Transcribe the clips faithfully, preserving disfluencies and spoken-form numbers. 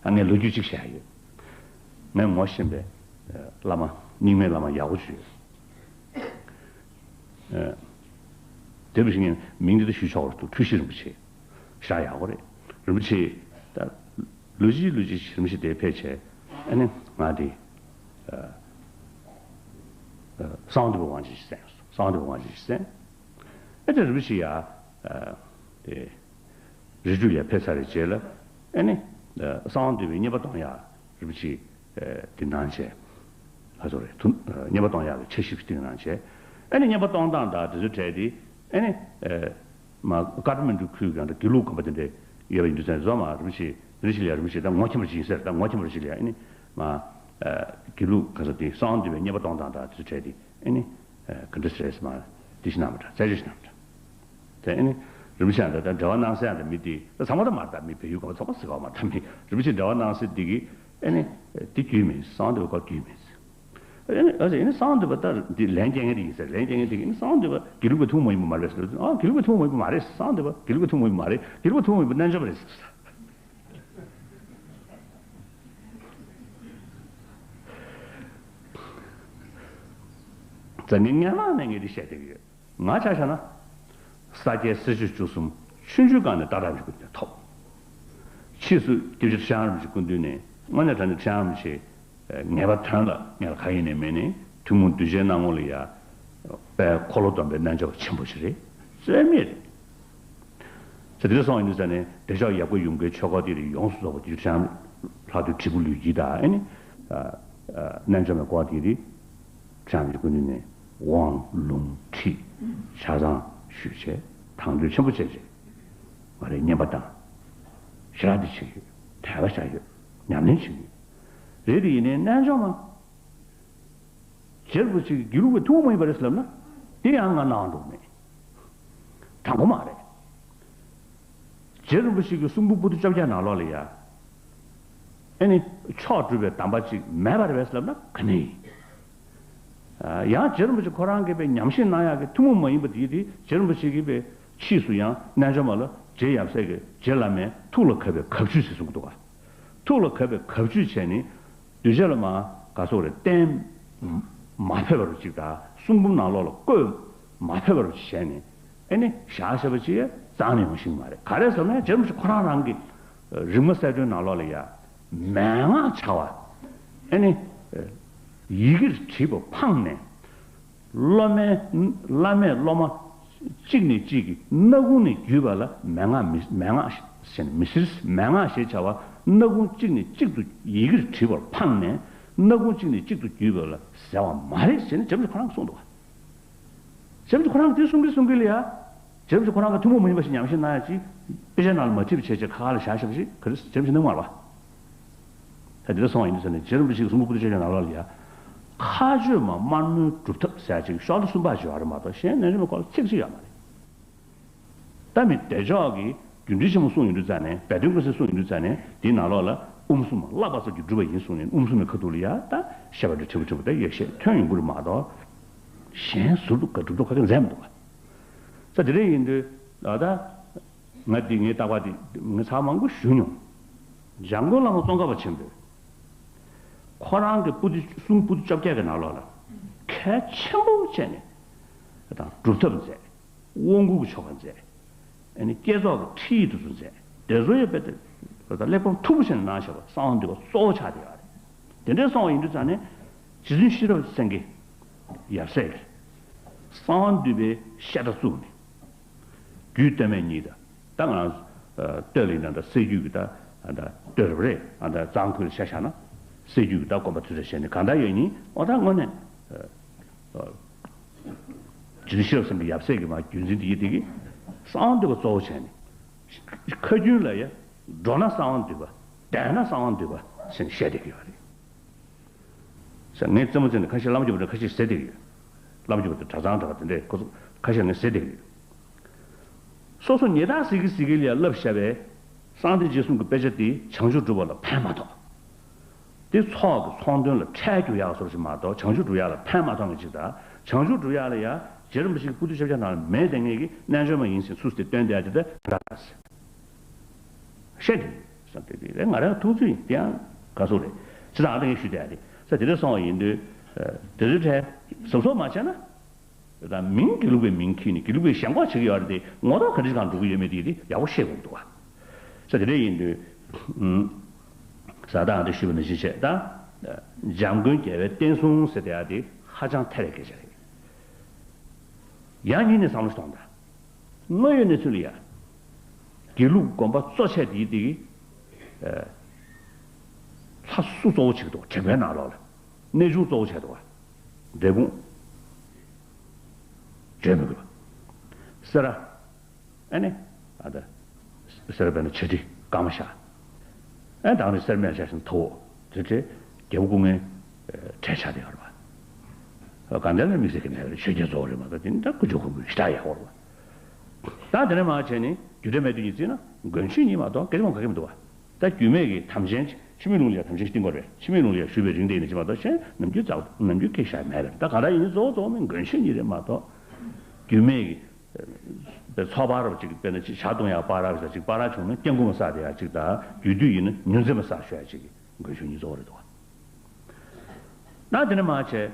ད་ངས་ལོ་རྒྱུས་གཅིག་བཤད་ཡོད། ངས་ངོ་ཤེས་པའི་ཨ་བླ་མ། རྙིང་མའི་བླ་མ་ཡག་པོ་ཅིག་ཡོད། ཨ་དེ་འདྲ་ཞིག་ངས་མིང་འདི་ལྟ་ཞུས་ཆོག་པ་འདུག་འཁྲུལ་ཞིག་རིན་པོ་ཆེ། ཞེ་དྲག་ཡག་པོ་རེད། རིན་པོ་ཆེ་ད་ལོ་གཅིག་ལོ་གཅིག་རིན་པོ་ཆེ་དེ་ཕེབས་བྱས། ཨ་ནི་ང་དེ་ཨ་ཨ་གསང་བ་འདུས་པའི་དབང་ཆེན་ཞིག་གསན། གསང་བ་འདུས་པའི་དབང་ཆེན་ཞིག་གསན། ཨ་དེ་རིན་པོ་ཆེ་ཡ་ཨ་དེ་རི་ཁྲོད་ལ་ཕེབས་ཚར་བའི་རྗེས་ལ། ཨ་ནི་ཨ་གསང་བ་འདུས་པའི་བསྙེན་པ་གཏོང་ཡག་རིན་པོ་ཆེ་ཨ་དེ་གནང་བྱས། ང་ཚོ་རེད། ཐུ་ཨ་བསྙེན་པ་གཏོང་ཡག་གི་ཆ་ཤས་ཤིག་གནང་བྱས། ཨ་ནི་བསྙེན་པ་གཏོང་སྟངས་དང་དེ་ཚོའི་གྲས་དེ། ཨ་ནི་ཨ་མ་ཀ་ཐ་མན་གྲུ་ཁུལ་གྱི་དགེ་ལུགས་དགོན་པ་དེ་འདྲ་ཡོད་པ་ཡིན་དུས་ཙང་རྫོགས་མ་རིན་པོ་ཆེ་རིན་ཆེན་ལ་རིན་པོ་ཆེ་ད་ངོ་མཁྱེན་པ་ཅིག་ཡིན་ཟེར། ད་ངོ་མཁྱེན་པ་ཅིག་ལ་ཨ་ནི་མ་ཨ་དགེ་ལུགས་ག་ས་དེ་གསང་བ་འདུས་པའི་བསྙེན་པ་གཏོང་སྟངས་དང་དེ་ཚོའི་གྲས་དེ། ཨ་ནི་ཨ་ག་འདྲ་ཟེར་ཟེར་མ་དེ་ཞིག་གནང་བ་འདྲ། རྩད་གཅོད་ཞིག་གནང་བ་འདྲ། དེ་ཨ་ནི་རིན་པོ་ཆེ་ཡང་ད་ལྟ་འབྲེལ་བ་གནང་ས་ཡང་ད་མི་དེ་ད་ཚང་མ་ད་མ་རེད། ད་མི་བལ་ཡུལ་གང་ཚང་མ་ཟེར་ག་མ་ད་མི་རིན་པོ་ཆེ་འབྲེལ་བ་གནང་ས་དེ་གིས། ཨ་ནི་དེ་རྒྱུས་མེད། གསང་བ་འདུས་པའི་སྐོར་རྒྱུས་མེད་ཟེར། ཨ་ནི་ཨ་ཙི་ཨ་ནི་གསང་བ་འདུས་པ་ད་འདི་ལན་རྒྱག་མཁན་དེ་ཡིན་ཟེར། ལན་རྒྱག་མཁན་དེ་གིས་ཨ་ནི་གསང་བ་འདུས་པ་དགེ་ལུགས་པའི་ཐུན་མོང་མ་ཡིན་པ་མ་རེད་ཟེར། ཨ་དགེ་ལུགས་པའི་ཐུན་མོང་མ་ཡིན་པ་མ་རེད། གསང་བ་འདུས་པ་དགེ་ལུགས་པའི་ཐུན་མོང་མ་ཡིན་པ་མ་རེད། དགེ་ལུགས་པའི་ཐུན་མོང་མ་ཡིན་པ་རྣལ་འབྱོར་པ་རེད་ཟེར། ད་ངས་སྔན་མ་ནས་ངས་འདི་བཤད་བསྡད་ཀྱི་ཡོད། ང་ཆ་བཞག་ན། ས་སྐྱའི་སྲིད་ཕྱོགས་བཅུ་གསུམ་ཆུང་ཆུང་སྒང་ནས་ཏག་ཏག་འཇུག་གི་ཐོབ། ཕྱིས་སུ་སྐྱབས་རྗེ་ཁྲི་བྱང་རིན་པོ་ཆེའི་སྐུ་མདུན་ནས། དངོས་གནས་དྲང་གནས་ཁྲི་བྱང་རིན་པོ་ཆེ་ངེས་པ་དོན་ལ་ངས་ལ་ག་ཡིན་ནས་མིན་ནས་ཐུན་མོང་གདུལ་བྱའི་སྣང་ངོ་ལ་ཡ་དཔལ་འཁོར་ལོ་སྡོམ་པའི་རྣལ་འབྱོར་པ་ཆེན་པོ་ཞིག་རེད། རྩོད་མེད་རེད། ཟེར་དེ་འདྲ་སོང་ཡིན་དུས་ཙང་ནས་བདེ་མཆོག་ཡབ་སྒོ་ཡུམ་སྒོའི་ཆོས་སྐོར་དེ་རིགས་ཡོངས་སུ་རྫོགས་པ་དེ་ཁྲི་བྱང་ལྷག་ཏུ་དྲིལ་བུ་ལུས་དཀྱིལ་དང་། ཨ་ནི་ཨ་རྣལ་འབྱོར་མའི་སྐོར་དེ་རིགས་ཁྲི་བྱང་གི་སྐུ་མདུན་ནས་དབང་ལུང་ཁྲིད་ཆ་ཚང་ཞུས་བྱས། དང་དོད་ཆེན་པོ་བྱས་བྱས་ང་རའི་བསྙེན་པ་དང་ཞེ་དྲག་འདི་བྱས་ཡོད། དད་པ་བྱས་ཡོད། ཉམས་ལེན་བྱས་ཡོད། རེད། དེ་ཡིན་ནའི་རྣལ་འབྱོར་མ། རྗེ་རིན་པོ་ཆེ་གི་དགེ་ལུགས་པའི་ཐུན་མོང་མ་ཡིན་པ་རེད་ཟེར་ལབ་ན། དེ་ཡང་ང་སྣང་བ་འགྲོ་མེད། དྲང་པོ་མ་རེད། རྗེ་རིན་པོ་ཆེ་གི་གསུང་འབུམ་པོ་ཏི་བཅོ་བརྒྱད་ནང་ལོགས་ལ་ཡ། ཨེ་ནི་མཆོག་སྒྲུབ་པའི་གདམས་པ་ཅིག་མེད་པ་རེད་པས་ལབ་ན་ག་ནས་ཡིན། ཡང་རྗེ་རིན་པོ་ཆེ་ཁོ་རང་གིས་པའི་ཉམས་བཞེས་གནང་ཡག་གི་ཐུན་མོང་མ་ཡིན་པ་དེ་དེ་རྗེ་རིན་པོ་ཆེ་གིས་པའི་ཕྱིས་སུ་ཡང་རྣལ་འབྱོར་མ་ལ་རྗེ་ཡབ་སྲས་ཀྱིས་རྗེ་བླ་མའི་ཐུགས་ལ་བབས་པའི་གབ་ཆུས་ཟེར་གསུང་གི་འདུག་ག། ཐུགས་ལ་བབས་པའི་གབ་ཆུས་བྱས་ནས། གདུལ་བྱ་ལ་མ་ག་སོགས་རེ་གཏན་མ་ཕེབས་པ་རུ་ཅིག་དང་། གསུང་འབུམ་ནང་ལོགས་ལ་བཀོད་མ་ཕེབས་པ་རུ་ཅིག་བྱས་ནས། ཨེ་ནི་བཞག་བཞག་པ་ཅིག་རྩ་ནས་ཡོང་ཤེས་མ་རེད། ག་རེ་ཟེར་ན་རྗེ་རིན་པོ་ཆེ་ཁོ་རང་རང་གི་རིག་མ་གསལ་སྒྲོན་ནང་ལོགས་ལ་ཡ་མན་ངག་བྱ་བ། ཨེ་ནི་ཡི་གེར་བྲིས་པ་ཕངས་ནས། སློབ་མའི་བླ་མས་སློབ་མ་གཅིག་ནས་གཅིག་གི་སྣ་ཁུང་ནས་བརྒྱུད་པ་ལ་མན་ངག་མི་མན་ངག་ཞེས་ནས་མི་ཟེར། མན་ངག་ཞེས་བྱ་བ་སྣ་ཁུང་གཅིག་ནས་གཅིག་ཏུ་ཡི་གེར་བྲིས་པར་ཕངས་ནས། སྣ་ཁུང་གཅིག་ནས་གཅིག་ཏུ་བརྒྱུད་པ་ལ་ཟེར་བ་མ་རེད་ཟེར་ནས་རྗེ་རིན་པོ་ཆེ་ཁོ་རང་གིས་གསུངས་འདུག་ག། རྗེ་རིན་པོ་ཆེ་ཁོ་རང་གིས་དེ་གསུང་གིན་གསུང་གིན་ལ་ཡ། རྗེ་རིན་པོ་ཆེ་ཁོ་རང་གིས་ཐུན་མོང་མ་ཡིན་པ་ཞིག་ཉམས་བཞེས་གནང་ཡ་ཅིག་དཔེ་ཆའི་ནང་ལ་མ་བྲིས་པ་བྱས་བྱས་ཁ་ཁ་ལ་བཞག་བཞག་པ་ཞིག་ག་རེ་རྗེ་རིན་པོ་ཆེ་གནང་མ་རེད་པ། ད་འདི་ལྟར་སོང་བ་ཡིན་དུས་ཙང་ནས་རྗེ་རིན་པོ་ཆེ་གི་གསུང་འབུམ་པོ་ཏི་བཅོ་བརྒྱད་ནང་ལོགས་ལ་ཡ། མཁའ་སྤྱོད་མ་དམར་མོའི་སྒྲུབ་ཐབས་ཟེར་ཡ་ཅིག་ཤོག་ལྷེ་གསུམ་པ་ཅིག་ཡོད་རེད་མ་གཏོགས་གཞན་རྣལ་འབྱོར་མའི་སྐོར་ལ་ཚིག་གཅིག་ཡོད་མ་རེད། ད་མི་བདེ་མཆོག་གིས་སྒྱུ་འཕྲུལ་ཆེན་མོ་གསུངས་ཡོང་དུས་ཙང་ནས། སྦས་དོན་ཀུན་གསལ་གསུངས་ཡོང་དུས་ཙང་ནས། དེའི་ནང་ལོགས་ལ་དབུ་མ་གསུམ་མ་བརླག་པ་ཙམ་གྱིས་གྲུབ་པ་ཡིན་གསུངས་ནས། དབུ་མ་གསུམ་མའི་ཁ་ཐུག་ལ་ཡ་ད་བཤད་པ་འདྲ་ཕྲན་བུ་ཕྲན་བུ་ད་ཡོད་བཤད་ཐོན་ཡོང་གི་རེད་མ་གཏོགས། གཞན་ཟུར་དུ་ག་སྒྲུབ་ཐབས་ག་གེ་མཛད་མི་འདུག་ག། ས་དེ་འདྲ་ཡིན་དུས་ད་ལྟ། ང་འདི་ངའི་རྟག་པར་འདི་ངས་ཚར་མང་པོ་ཞུས་མྱོང་། འཇམ་མགོན་བླ་མ་ཙོང་ཁ་པ་ཆེན་པོས་ཁོ་རང་གི་པོ་ཏི་གསུང་པོ་ཏི་བཅོ་བརྒྱད་ཀྱི་ནང་ལོགས་ལ་གལ་ཆེན་པོ་བྱས་ནས་དང་སྒྲུབ་ཐབས་མཛད། དབང་བསྐུར་གྱི་ཆོ་ག་མཛད། ཨ་ནི་བསྐྱེད་རྫོགས་ཀྱི་ཁྲིད་ཡིག་དེ་ཚོ་མཛད། དེ་ཚོ་ཡང་དཔེ་དེ་གླེགས་བམ་མཐུག་པོ་བྱས་ནས་གནང་བཞག་པ་གསང་བ་འདུས་པ་གཙོ་བོ་ཆགས་བསྡད་ཡོད་རེད། དེ་འདྲའི་སོང་བ་ཡིན་དུས་ཙང་ནས་རྗེ་བཙུན་ཤེས་རབ་སེང་གེ་ཡབ་སྲས་ཀྱིས་གསང་བ་འདུས་པའི་བཤད་གྲྭ་བཙུགས་ནས། རྒྱུད་སྟོད་སྨད་གཉིས་དང་། ད་ང་རང་ཨ་སྟོད་ལ་ཡིན་ན་ད་སྲད་རྒྱུད་ཀྱི་ད་ཨ་ད་སྟོད་རེད་པ། ཨ་ད་གཙང་ཁུལ་ལ་ཆ་བཞག་ན་སྲད་རྒྱུད་ཀྱི་ད་དགོན་པ་དེ་ཚོ་བྱས་ནས་གང་ལྟར་ཡོད་ནི། འོ་ད་དངོས་གནས་ཨ་ཨ་རྗེ་བཙུན་ཤེས་རབ་སེང་གེ་ཡབ་སྲས་ཀྱི་མ་བརྒྱུད་འཛིན་དེ་ཡིན་དེ་གིས་གསང་བ་འདུས་པ་གཙོ་བོ་བྱས་ནས། ཁ་རྒྱུན་ལ་ཡ། འགྲོ་ན་གསང་བ་འདུས་པ། བསྡད་ན་གསང་བ་འདུས་པ་ཟེར་ནས་བཤད་བསྡད་ཀྱི་ཡོད་རེད། ཟེར། ངས་རྩེད་མོ་རྩེ་ནས་ཁ་ཤས་བླ་མ་རྒྱུད་པ་འདྲ་ཁ་ཤས་ཟེར་བསྡད་ཀྱི་ཡོད། བླ་མ་རྒྱུད་པ་དེ་གྲྭ་ཚང་འདྲ་བ་དེ་འདྲས་ཁོ་ཚོ་ཁ་ཤས་ངས་ཟེར་བསྡད་ཀྱི་ཡོད། སོ་སོ་ཉེ་དག་ཟེར་གི་ཟེར་གི་ལ་ཡ་བསླབས་བཞག་པའི་གསང་བདེ་རྗེས་གསུམ་གྱི་དཔེ་ཆ་དེ་བྱང་ཆུབ་སྒྲུབ་པ་ལ་ཕན་མ་ཐོགས། དེ་ཚོགས་ཀྱི་ཚོགས་འདོན་ལ་ཁྲལ་རྒྱུག་ཡག་བཟོ་འདྲ་ཞིག་མ་གཏོགས། བྱང་ཆུབ་སྒྲུབ་ཡག་ལ་ཕན་མ་ཐོགས་མཁན་ཅིག་དང་། བྱང་ཆུབ་སྒྲུབ་ཡག་ལ་ཡ་རྗེ་རིན་པོ་ཆེ་གི་པོ་ཏི་བཅོ་བརྒྱད་ནང་ལ་མེད་བསྡད་མཁན་གྱི་རྣལ་འབྱོར་མ་ཡིན་ཟེར་ཚུར་དེ་སྟོན་བསྡད་ཡ་དེ་ད་འདྲ་འདྲ་ཟེར། བཤད་དེ་ དེ་དེ་རེད། ང་རང་ཐུགས་ཚོད་ཡིན། དེ་ཡང་ག་སོ་རེད། ཅི་ཙང་ཨ་ད་ངས་ཞུ་བསྡད་ཡ་དེ་ས་དེ་འདྲ་སོང་བ་ཡིན་དུས། དེ་ཚོའི་གྲས་གཟབ་གཟབ་མ་བྱས་ན། ད་མིང་དགེ་ལུགས་པའི་མིང་འཁྱེར་ནས་དགེ་ལུགས་པའི་ཞེན་ཁོག་བྱེད་ཀྱི་ཡོད་རེད་དེ། ངོ་ཐོག་ག་འདྲ་ཞིག་གང་འགྲོ་གི་ཡོད་མེད་དེ་དེ་ཡག་པོ་ཤེས་དགོས་འདུག་བ། ས་དེ་འདྲ་ཡིན་དུས། ས་ད་ཨ་ད་ཞུས་པ་ནང་བཞིན་བྱས། ད་འཇམ་མགོན་རྒྱལ་བའི་བསྟན་སྲུང་ཟེར་བསྡད་ཡ་དེ་ཧ་ཅང་ཐལ་བའི་སྐད་ཆ་རེད། ཡང་སྙིང་ནས་བསམ་བློ་གཏོང་དང་། དངོས་ཡོད་གནས་ཚུལ་ལ་ཡ། དགེ་ལུགས་དགོན་པ་གཙོ་ཆེ་དེའི་དེ་གི། ལྷ་སུ་གཙོ་བོ་བྱེད་ཀྱི་འདུག་དྲེགས་པའི་ནང་ལོགས་ལ་གནས་ཆུང་གཙོ་བོ་བྱས་འདུག་བ། འབྲས་སྤུངས། བརྗོད་མི་དགོས་པ། སེ་ར། ཨ་ནི། ཨ་ད། སེ་ར་བས་ན་བྱ་ཁྲི་ཀརྨ་ཤ། ཨ་དང་ནི་སེར་སྨད་ཆ་ཞིང་ཐོ། དེ་ཚེ་རྒྱལ་པོ་སྐུ་ངལ་གྲལ་ཆགས་དེ་ཡོད་རེད་བ། གང་ལྟར་ན་དམིགས་བསལ་གྱི་མེད་པར་ཆོས་རྒྱལ་གཙོ་བོ་རེད་མ་གཏོགས། དེ་འདྲ་ཀུ་ཅོ་ཁུ་མི་ཞེ་དྲག་ཡག་པོ་རེད་བ། ད་དེ་ནས་མར་བྱས་ནས་རྒྱུ་འབྲས་མེད་དུས་ཉིད་བརྩིས་ན་མགོན་ཆོས་གཉིས་མ་གཏོགས་སྐད་ཆ་མང་ག་གེ་མི་འདུག་བ། ད་རྒྱུད་སྨད་ཀྱི་དམ་ཅན། འཆི་མེད་ལུང་ལ་ཡང་དམ་ཅན་ཞིག་བསྟེན་དགོས་རེད། འཆི་མེད་ལུང་ལ་ཡང་ཞུས་པའི་རིང་དེ་ཡིན་ན་ཅི་མ་གཏོགས་གཞན་ནམ་རྒྱུན་ཙག་ནམ་རྒྱུན་སྐད་བཤད་མེད་པ་རེད། ད་གང་ལྟར་ཡིན་ནའི་གཙོ་བོ་གཙོ་བོ་མིན་མགོན་ཆོས་གཉིས་རེད་མ་གཏོགས། རྒྱུད་སྨད་ཀྱི། པའི་ཚོགས་པ་རབ་ཅིག་དཔེར་ན་ཅིག་ཇ་བཏུང་ཡག་པ་རབ་ཅིག་པ་ར་བྱུང་ན་སྐྱབས་མགོན་མ་བསགས་དེ་ཡག་ཅིག་དང་། རྒྱུད་སྟོད་ཡིན་ན་ཉུང་ཙེ་མ་བསགས་ཞུ་ཡག་ཅིག་གི་མགོན་ཆོས་གཉིས་གཙོ་བོ་རེད་འདུག་བ། ད་དེ་ནས་མར་བྱས།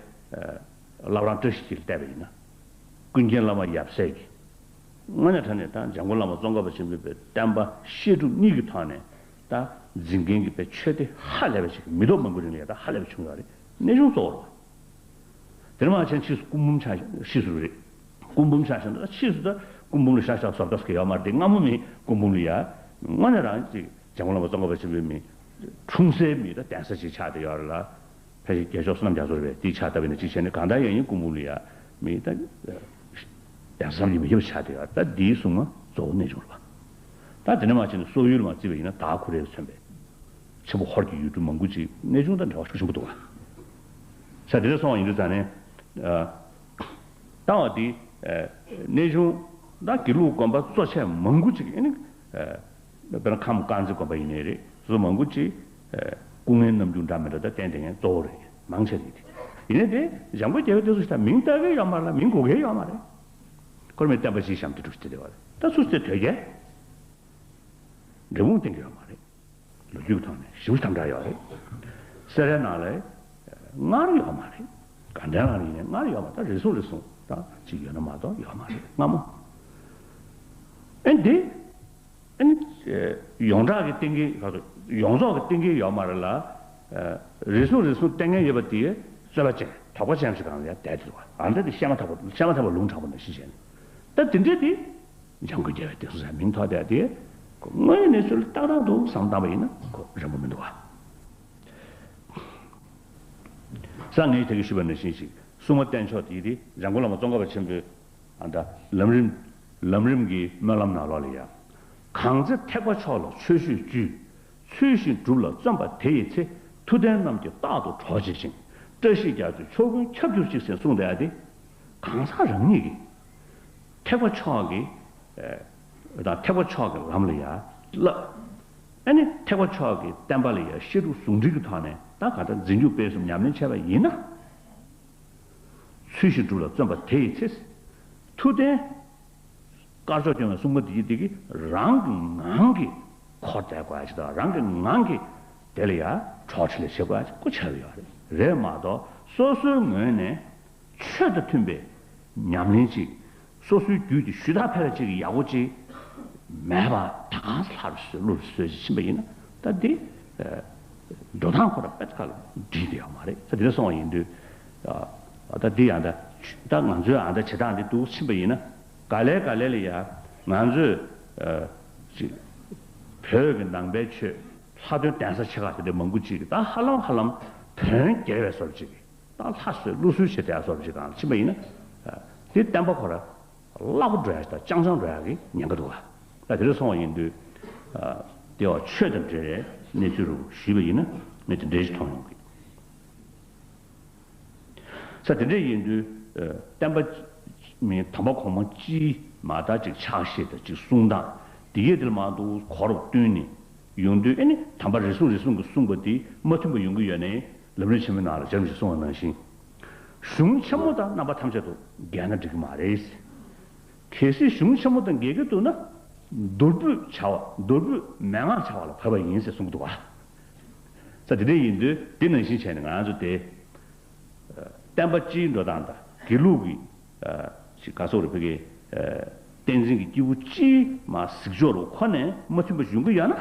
བླ་བྲང་བཀྲ་ཤིས་འཁྱིལ་བལྟས་པ་ཡིན་ན། ཀུན་མཁྱེན་བླ་མ་ཡབ་སྲས་ཀྱིས། དངོས་གནས་དྲང་གནས་ད་འཇམ་མགོན་བླ་མ་ཙོང་ཁ་པ་ཆེན་པོའི་པའི་བསྟན་པ་བཤད་སྒྲུབ་གཉིས་ཀྱི་ཐོག་ནས་ད་འཛིན་མཁན་གྱི་པའི་ཆོས་སྡེ་ཧ་ལས་པ་ཞིག་མི་ཐོག་མང་པོའི་རིང་ལ་ཡ་ད་ཧ་ལས་པ་བྱུང་ཡོད་རེད། གནས་ཆུང་གཙོ་བོ་རེད་བ། དེ་ནས་མར་ཕྱིན་ཕྱིས་སུ་སྐུ་འབུམ་ཆགས། ཕྱིས་སུ་རེད། སྐུ་འབུམ་ཆགས་ཤིང་། ད་ཕྱིས་སུ་ད་སྐུ་འབུམ་ལ་ཤག་ཤག་བཟོ་ལྟ་ཟེར་གྱི་ཡོད་མ་རེད་དེ། སྔ་མོ་མི་སྐུ་འབུམ་ལ་ཡ། དངོས་གནས་རང་ཅིག་འཇམ་མགོན་བླ་མ་ཙོང་ཁ་པ་ཆེན་པོའི་མི་འཁྲུངས་སའི་མི་ད་གདན་ས་ཅིག་ཆགས་བསྡད་ཡོད་རེད་ལ། ཕལ་ཆེར་རྒྱལ་མཆོག་བསོད་ནམས་རྒྱ་མཚོ་རེད་པས། དེ་ཆགས་བསྡད་པ་ཡིན་ན་ཅིག་བྱས་ནས། གང་ལྟར་ཡང་ཡིན་སྐུ་འབུམ་ལ་ཡ་མི་ད་གདན་ས་བསམ་གྱིས་མི་ཁྱབ་པ་ཆགས་བསྡད་ཡོད་རེད། ད་འདིའི་སྲུང་མ་གཙོ་བོ་གནས་ཆུང་རེད་པ། ད་དེ་ནས་མར་ཕྱིན་ནས་སོག་ཡུལ་ལ་མར་བརྩིས་པ་ཡིན་ན། དྭགས་ཁོ་རའི་མཚོན་པའི་ཆེན་པོ་ཧོར་གྱི་ཡུལ་གྲུ་མང་པོ་ཅིག་གནས་ཆུང་དང་འབྲེལ་བ་ཤུགས་ཆེན་པོ་འདུག་བ། ས་དེ་འདྲ་སོང་བ་ཡིན་དུས་ཙང་ནས། ཨ། ལྟ་བ་འདི། ཨ། གནས་ཆུང་དང་དགེ་ལུགས་དགོན་པ་གཙོ་ཆེ་མང་པོ་ཅིག་ཨ་ནི། ཨ། དཔེར་ན་ཁམས་དཀར་མཛེས་དགོན་པ་ཡིན་ནའི་རེད། སོ་སོ་མང་པོ་ཅིག་ཨ། སྐུ་ངལ་རྣམ་འགྱུར་འདྲ་མི་འདྲ་ད་བསྟན་བསྡད་མཁན་གཙོ་བོ་རེད། མང་ཆེ་རེད་དེ། ཡིན་ནའི་དེ་འཇམ་མགོན་རྒྱལ་བའི་བསྟན་སྲུང་ཞེས་ད་མིང་བཏགས་ཀྱི་ཡོད་མ་རེད་ལ། མིང་གོ་གི་ཡོད་མ་རེད། ཁོ་རང་མི་བསྟན་པ་གཞི་བཞག་དེ་འདྲ་ཞིག་བསྡད་བསྡད་པ་རེད། ད་སུ་ཞིག་དེ་དོལ་རྒྱལ། འབྲས་སྤུངས་བསྟེན་གྱི་ཡོད་མ་རེད། ལོ་རྒྱུས་ཀྱི་ཐོག་ནས་ཞེ་པོ་དམ་དྲག་ཡོད་རེད། སེ་རའི་ནང་ལ་སྔར་ཡོད་མ་རེད། དགའ་ལྡན་ལ་ཡིན་ནའི་སྔར་ཡོད་མ་རེད། ད་རེ་ཟུང་རེ་ཟུང་ད་ཅིག་ཡོད་ན་མ་གཏོགས་ཡོད་མ་རེད། སྔ་མོ། ཨེ་འདི། ཨེ་ནི། ཡོངས་གྲགས་ཀྱི་བསྟེན་གྱི་ཡོངས་རྫོགས་ཀྱི་བསྟེན་གྱི་ཡོད་མ་རེད་ལ། རེ་ཟུང་རེ་ཟུང་བསྟེན་མཁན་ཡོད་པ་དེ་རྩོད་པ་ཅན་དོགས་པ་ཅན་ཞིག་སྒང་ལ་ཡར་བསྡད་འདུག་བ། ཨ་འདྲ་དེ་བཤད་མ་ཐག་པ། བཤད་མ་ཐག་པ་ལུང་དྲག་པོ་ནང་བཞིན་བྱས་ནས། ད་དེ་འདྲས་དེ། འཇམ་མགོན་རྒྱལ་བའི་བསྟན་སྲུང་ཟེར་མིང་ཐོགས་བསྡད་དེ། དངོས་ཡོད་གནས་ཚུལ་ཏག་ཏག་འདུག་བསམ་བཏང་པ་ཡིན་ན་ཁོ་རན་པོ་མི་འདུག་བ། ས་ངས་དེ་གི་ཞུས་པ་ནང་བཞིན་ཞིག་སྲུང་མ་བསྟེན་ཕྱོགས་དེ་དེ་འཇམ་མགོན་བླ་མ་ཙོང་ཁ་པ་ཆེན་པོའི་ཨ་ད་ལམ་རིམ། ལམ་རིམ་གྱི་སྨོན་ལམ་ནང་ལོགས་ལ་ཡང་། གང་ཚེ་ཐེག་པ་མཆོག་ལ་ཆོས་སྤྱོད་བཅུ། ཚུལ་བཞིན་སྒྲུབ་ལ་བརྩོན་པ་དེ་ཡི་ཚེ། མཐུ་ལྡན་རྣམས་ཀྱིས་རྟག་ཏུ་གྲོགས་བྱེད་ཅིང་། བཀྲ་ཤིས་རྒྱ་མཚོའི་ཕྱོགས་ཀུན་ཁྱབ་གྱུར་ཅིག་ཟེར་གསུངས་བསྡད་ཡ་དེ། གང་ཟག་རང་ཉིད་ཀྱིས་ཐེག་པ་མཆོག་གི། ཨ་དང་ཐེག་པ་མཆོག་གི་ལམ་ལ་ཡར་བསླབ། ཨ་ནི་ཐེག་པ་མཆོག་གི་བསྟན་པ་ལ་ཡར་བཤད་སྒྲུབ་ཟུང་འབྲེལ་གྱི་ཐོག་ནས་ད་ག་ད་འཛིན་སྐྱོང་སྤེལ་གསུམ་ཉམས་ལེན་བྱས་པ་ཡིན་ན། ཚུལ་བཞིན་སྒྲུབ་ལ་བརྩོན་པ་དེ་ཡི་ཚེ། མཐུ་ལྡན། དཀར་ཕྱོགས་སྐྱོང་བའི་སྲུང་མ་འདི་ཡིས་འདི་གི་རང་གི་ངང་གིས་འཁོར་བསྡད་དགོས་ཡ་ཅིག་དང་། རང་གི་ངང་གིས་དེ་ལ་ཡ་གྲོགས་འཕྲིན་ལས་བྱེད་དགོས་ཡ་ཅིག་སྐུ་ཆགས་ཡོད་རེད། རེད་མ་གཏོགས་སོ་སོའི་ངོས་ནས་ཆོས་དང་མཐུན་པའི་ཉམས་ལེན་ཅིག་སོ་སོའི་རྒྱུད་ཀྱི་ཞུ་དག་ཕལ་ཆེར་གྱི་ཡག་པོ་ཅིག་མེད་པ། ད་གང་ལྷ་རུ་གསོལ་ཀླུ་རུ་གསོལ་ཅིག་ཕྱིན་པ་ཡིན་ན། ད་འདི་འགྲོ་སྟངས་ཁོ་རང་དཔེ་ཁ་ལ་འགྲིག་བསྡད་ཡོད་མ་རེད། ད་དེ་འདྲ་སོང་བ་ཡིན་དུས། ད་འདི་ཡང་ད་ད་ང་ཚོའི་ཨ་ད་བྱེད་སྟངས་འདི་འདུག་ཕྱིན་པ་ཡིན་ན། ག་ལེ་ག་ལེ་ལ་ཡ་ང་ཚོས་ཨ་ཅིག་བོད་ཀྱི་ནང་པའི་ཆོས་ལྷ་སྡོང་གདན་ས་ཆེ་ཁག་དེ་འདྲ་མང་པོ་ཅིག་ད་ཧ་ལམ་ཧ་ལམ་བོན་རྒྱལ་བའི་བཟོ་འདྲ་ཅིག་ད་ལྷ་གསོལ་ཀླུ་གསོལ་བྱེད་བསྡད་ཡ་བཟོ་འདྲ་ཅིག་སྒང་ལ་ཕྱིན་པ་ཡིན་ན། དེ་བསྟན་པ་ཁོ་ར་སླ་པོ་འགྲོ་ཡ་ཞིག་དང་། ཅང་ཅང་འགྲོ་ཡ་གི་ཉེན་ཁ་འདུག་བ། ད་དེ་འདྲ་སོང་བ་ཡིན་དུས། དེ་བ་ཆོས་དང་འབྲེལ་བའི་གནས་ཚུལ་རུ་ཞུས་པ་ཡིན་ན་ངས་དེ་འདྲ་ཞིག་མཐོང་ཡོང་གི། ས་དེ་འདྲ་ཡིན་དུས། ཨ་བསྟན་པ་མི་དམ་པ་གོང་མ་སྤྱིའི་མ་དག་ཅིག་ཕྱག་བཞེས་དང་ཅིག་གསུང་སྟངས་དེ་གས་དེ་ལ་མ་གཏོགས་གོ་རུ་བསྟུན་ནས་ཡོང་དུས། ཨེ་ནི་དམ་པ་རེ་ཟུང་རེ་ཟུང་གིས་གསུངས་པ་དེ་མ་མཐུན་པ་ཡོང་གི་ཡོད་ནའི། ལམ་རིམ་ཆེན་མོའི་ནང་ལ་རྗེ་རིན་པོ་ཆེས་གསུངས་པ་ནང་བཞིན། གཞུང་ཆེན་མོ་དང་རྣམ་པ་ཐམས་ཅད་དུ་འགལ་ན་འགྲིག་གི་མ་རེད། གལ་སྲིད་གཞུང་ཆེན་མོ་དང་འགལ་གྱི་འདུག་ན། མདོར་བསྡུས་བྱ་བ། མདོར་བསྡུས་མན་ངག་བྱ་བ་ལ་བབས་པ་ཡིན་ཟེར་གསུང་གི་འདུག་བ། ས་དེ་འདྲ་ཡིན་དུས་དེ་ནང་བཞིན་བྱས་ནས་ང་ཚོ་དེ། བསྟན་པ་སྤྱིའི་འགྲོ་སྟངས་དང་དགེ་ལུགས་ཀྱི་ཅིག་ག་སོགས་རེ་ཕ་གི་བསྟན་འཛིན་གྱི་སྐྱེས་བུ་སྤྱིའི་མ་གཟིགས་ཕྱོགས་རུ་ཁོ་ནས་མ་མཐུན་པ་ཡོང་གི་ཡོད་ན།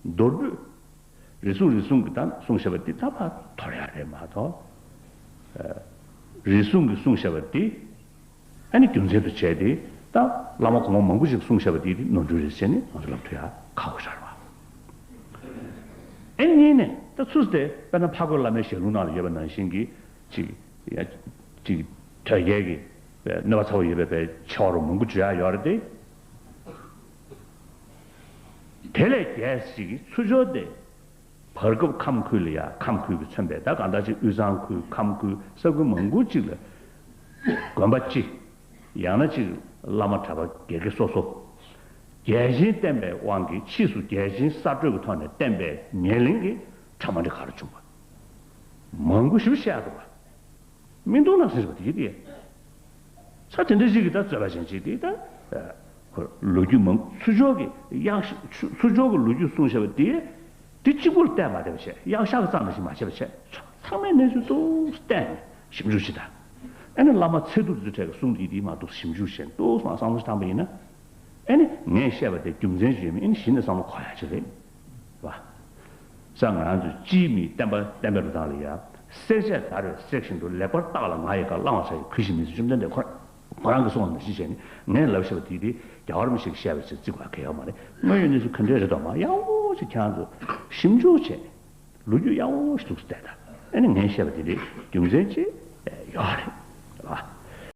མདོར་བསྡུས། རེ་ཟུང་རེ་ཟུང་གིས་ད་གསུངས་བཞག་པ་འདི་ད་ཕར་དོར་ཡག་རེད་མ་གཏོགས། རེ་ཟུང་གིས་གསུངས་བཞག་པ་འདི་ཨ་ནི་རྒྱུ་མཚན་དུ་བྱས་ཏེ། ད་བླ་མ་གོང་མ་མང་པོ་ཞིག་གསུངས་བཞག་པ་འདི་ནོར་འཁྲུལ་རེད་ཟེར་ནས་ང་ཚོ་ལབ་ཐུབ་ཡག་ཁག་པོ་ཞིག་རེད་བ། ཨ་ནི་གཉིས་ནས་ད་ཚུར་དེ་དཔེར་ན་འཕགས་བོད་བླ་མའི་ཞལ་ལུང་ནང་ལ་ཡོད་པ་ནང་བཞིན་གྱི་ཅིག་ཡ་ཅིག་དོལ་རྒྱལ་གྱི་གནོད་པ་ཚ་བོ་ཡོད་པའི་བའི་ཆེ་བ་རུ་མང་པོ་བརྗོད་ཡག་ཡོད་རེད་དེ། དེ་ལས་རྒྱས་ཞིག་གི་ཚུར་ཕྱོགས་དེ། བར་སྐབས་ཁམས་ཁུལ་ལ་ཡ། ཁམས་ཁུལ་གྱིས་མཚོན་པའི་ད་གང་ལྟར་ཅིག་དབུས་གཙང་ཁུལ། ཁམས་ཁུལ། ས་ཁུལ་མང་པོ་ཅིག་ལ་དགོན་པ་སྤྱི། ཡང་ན་ཅིག་བླ་མ་གྲྭ་པ་སྒེར་གྱི་སོ་སོ། རྒྱལ་ཆེན་བསྟན་པའི་དབང་གིས་ཕྱིས་སུ་རྒྱལ་ཆེན་གསར་གྲོས་ཀྱི་ཐོག་ནས་བསྟན་པའི་ཉེར་ལེན་གྱི་གྲྭ་མ་འདྲ་ག་རེ་བྱུང་བ། མང་པོ་ཞིག་བཤད་འདུག་བ། མི་འདུག་ལ་ཟེར་བ་དེ་དེ། ས་དེ་འདྲ་ཞིག་གི་ད་རྩོད་པ་ཅན་ཅིག་དེ་ད། ཁོ་ལོ་རྒྱུས་མང་ཚུར་ཕྱོགས་ཀྱི་དབྱངས་ཤ་ཚུར་ཕྱོགས་ཀྱི་ལོ་རྒྱུས་གསུངས་བཞག་པ་དེ། དེ་གཅིག་པུར་བལྟས་མ་བསྡད་པ་བྱས། དབྱངས་ཤ་གི་རྩ་ནང་བཞིན་མ་བྱས་པ་བྱས། ཚང་མའི་གནས་ཚུལ་ཏོག་ཙམ་བལྟས་ནས་ཞིབ་འཇུག་བྱེད་ད། ཨ་ནི་བླ་མ་ཚེ་ཐུབ་ཚོའི་གྲས་ཀྱི་གསུང་དེ་དེ་མ་གཏོགས་ཞིབ་འཇུག་བྱས་ཏོག་ཙམ་བསམ་བློ་བཏང་པ་ཡིན་ན། ཨ་ནི་ངས་བཤད་པ་དེ་རྒྱུ་མཚན་ཞིག་ཡོད་མིན། ཨ་ནི་གཞི་ནས་བསམ་བློ་འཁོར་ཡག་ཅིག་རེད་བ། ས་ང་རང་ཚོའི་སྤྱིའི་མིའི་བསྟན་པ་བསྟན་པའི་འགྲོ་སྟངས་ལ་ཡ། བསྲེག་བཅད་བརྡར་བའི་བསྲེགས་བཞིན་དུ། ལེགས་པར་བརྟགས་ལ་ང་ཡི་བཀའ། བླང་བར་བྱ་ཡི་གུས་ཤིང་མི་བརྩི། བཅོམ་ལྡན་འདས་ཁོ་ཁོ་རང་གིས་གསུངས་པ་ནང་བཞིན་བྱས་ནས་ངས་ལབ་བཞག་པ་དེ་དེ་རྒྱལ་བ་རིན་པོ་ཆེ་གིས་བཤད་པ་ཞིག་བརྩི་དགོས་གལ་ཡོད་མ་རེད། དངོས་ཡོད་གནས་ཚུལ་ག་འདྲས་རེད་དོ་མ་ཡག་པོ་ཅིག་ཁྱེད་རང་ཚོ་ཞིབ་འཇུག་བྱས། ལོ་རྒྱུས་ཡག་པོ་ཞིག་འདུག་སེ་བལྟས་དང་། ཨ་ནི་ངས་བཤད་པ་དེ་དེ་རྒྱུ་མཚན་ཅིག་ཡོད་རེད།